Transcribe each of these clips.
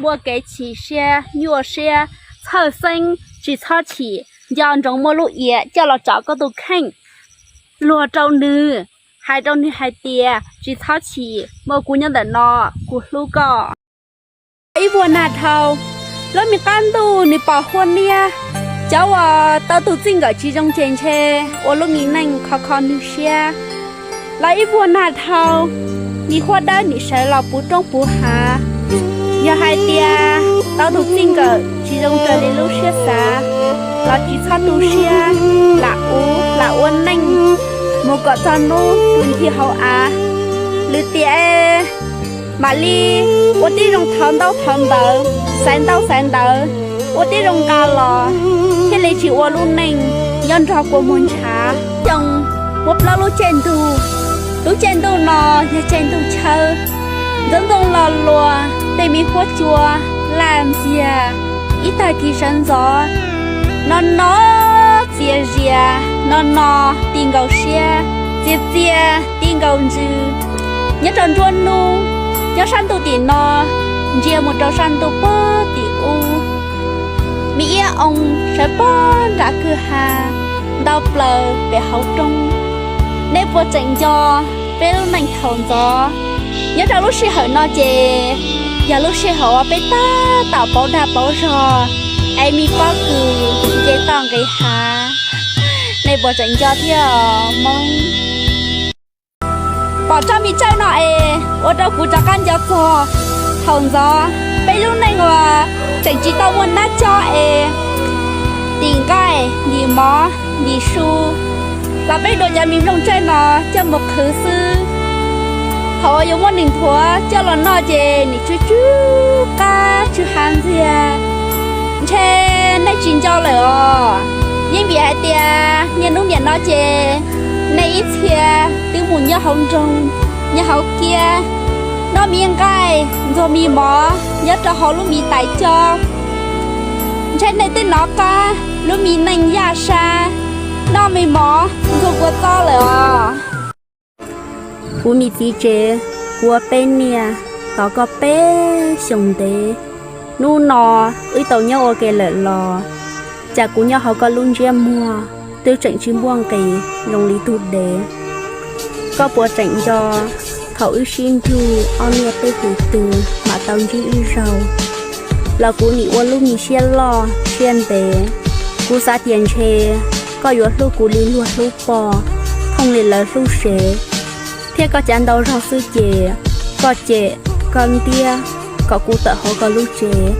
muaj kev chim siab nyuaj siab, txhawj xeeb, tsis txhob chim, nco ntsoov muaj lub iav coj los tsom koj tus kheej. Luag rau nws, hais rau nws hais tias tsis txhob chim, muaj kuv nyob ntawm no, kuv hlub koj. Ib vuag nag dhau, lub me qab ntuj nws pom huab niab, cov uas tau tus txij nkawm tsis zoo ces ntshe ua lub me neej kho kho nws siab. Los ib vuag nag dhau, me huab dawb nim sawv los puv roob puv hav. Yog hais tias tau tus txij nkawm tsis zoo raws li lub siab xav, los tsis txhob tu siab, lam ua, lam ua neej mus kom txog hnub tus ncig hauv av. Lwm tiam mam li ua tib zoo thov ntaub thov ntawv, xaiv ntaub xaiv ntawv, ua tib zoo nqa los, thiaj li tsis ua lub neej nyob nrog kua muag ntshav. Xyoo muaj plaub lub caij ntuj, lub caij ntuj no yog caij ntuj chawb, ntxoov ntxoo los luas, tej me huab cua laj ntxiag, ib tag kis sawv ntxov, no no txias zias, no no ti nkaus siab, txias txias ti nkaus ntsws. Nyob rau nruab hnub, nyob sab ntuj tim no ntsia mus rau sab ntuj puag tim ub, me iab oo sawv puag nram kwj ha, ntau plaws pem hauv roob. Nej puas tseem nco peb lub neej thaum ntxov? Nyob rau lub sij hawm no ces yog lub sij hawm uas peb tab tom pauv dag pauv zog, es me pob kws nce toj nqis hav. Nej puas tseem nco thiab os Hmoob? Pom tsob me tsawb no es ua rau kuv rov qab nco txog thaum ntxov peb lub neej uas tseem tsis tau muaj nab cob es tim nqaij ntim mov ntim su, los peb dua cov me nplooj tsawb no coj mus qhwv xwb. Thaum uas yuav muab nws nthuav coj los noj ces nws tsw tsw qab tsw hav ntxiag. Ntshe nej tsis nco lawm os. Yeej vim hais tias niaj hnub niam no ces nej ib txhia twb mus nyob hauv nroog, nyob hauv kiab, noj me nqaij ntxuag me mov nyob rau hauv lub me tais cob. Ntshe nej twb nov qab lub me neej yaj sab, noj me mov ntxuag kua txob lawm os. Kuv me txiv tsev, kuv ua peb niaj tos koj peb xyoos ntev. Hnub no wb tau nyob ua ke lawm los cas kuv nyob hauv koj lub ntsiab muag twb tseem tsis npuaj nqis zoo li tug dev. Koj puas tseem nco thaum wb sib nrug ob niaj peb hlis twg mam tau ntsib ib zaug? Los kuv nim ua lub me siab loj siab ntev, kuv xav tias ntshe koj yuav hlub kuv li luag hlub poj, thooj li lawv hlub sev, thiab koj cav ntau zog xwb ces koj cem koj ntiab kom kuv tawm hauv koj lub tsev.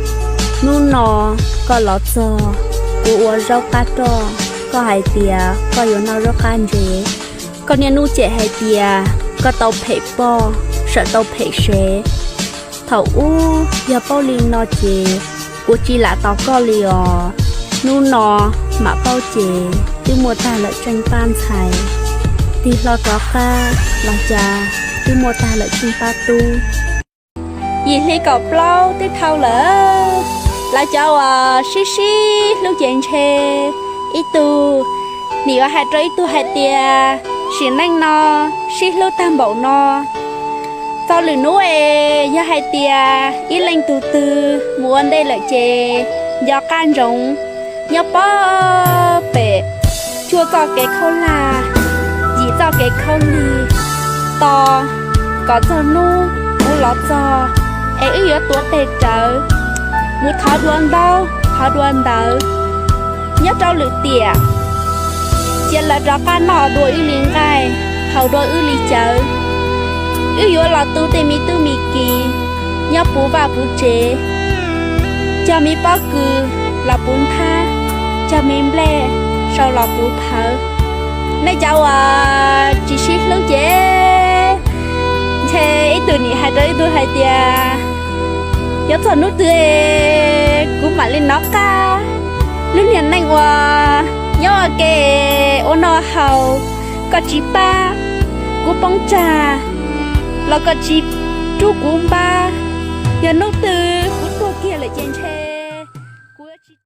Hnub no koj los txog, kuv ua zaub qab roj, koj hais tias koj yuav noj zaub qab ntses. Koj niaj hnub cem hais tias koj tau phem poj, sawm tau phem sev. Thaum ub yog paub li no ces kuv tsis lam tos koj li os. Hnub no mam paub ces twb muaj tag lawm tseej pab ntxhais, tig hlo rov qab los cas twb muaj tag lawm tseej pab tub. Yim hli kaum plaub twb dhau lawm, lawv cov uas sib sib hlub ces ntshe ib tug nim yuav hais rau ib tug hais tias sim neej no sib hlub tag npaum no. Txog lwm hnub es yog hais tias ib leej tug twg mus ua ntej lawm ces nco qab ntsoov, nyob pob pem cuaj txoj kev khaub lag, yim txoj kev khaub lig, tos kom txog hnub kuv los txog es wb yuav tuav tes rawv mus thov dua ntaub thov dua ntawv nyob rau lwm tiam, cia lawv rov qab noj dua wb li nqaij, haus dua wb li cawv. Wb yuav los tu tej me tub me ki nyob puv vaj puv tsev, cog me pob kws los puv nthab, cog me nplej sau los puv phawv. Nej cov uas tsis sib hlub ces ntshe ib tug nim hais rau ib tug hais tias yuav txog hnub twg kuv mam li nov qab. Lub niag neej uas nyob ua ke ua noj haus, koj tsis pab kuv poob tsag los koj tsis rub kuv npab. Yog hnub twg kuv tuag kiag lawm ces ntshe